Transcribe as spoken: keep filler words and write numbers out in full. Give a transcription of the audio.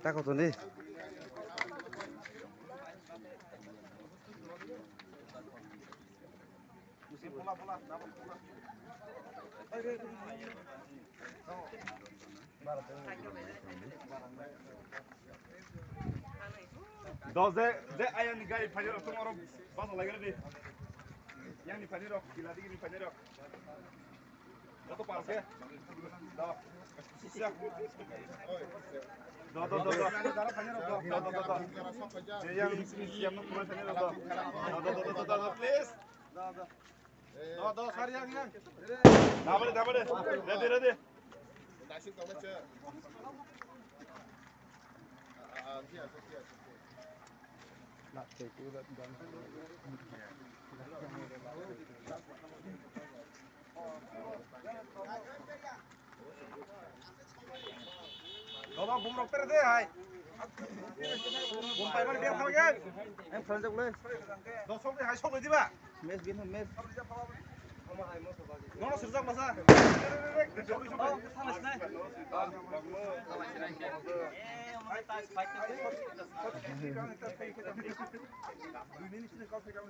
Tako toni. Do je, je ayang ni gai phai rok tong oro basa lai gari di. Yang ni phai rok, kila digi ni phai rok. Joto parke. Do. Do, do, do, do. Do, do, do, do. Je yang ni sini siap no pura phai rok do. Do, do, do, do, do, do, please. Do, do, sir, yang, yang. Dabare, dabare. Ready, ready. Doba bumrok tere de hai. Bum paibar biar khal gel. Em, pranjak le. Dosok de hai sok le diba. Mes bin mes. Nono sirjak masa. Dui minute sini kau pegang.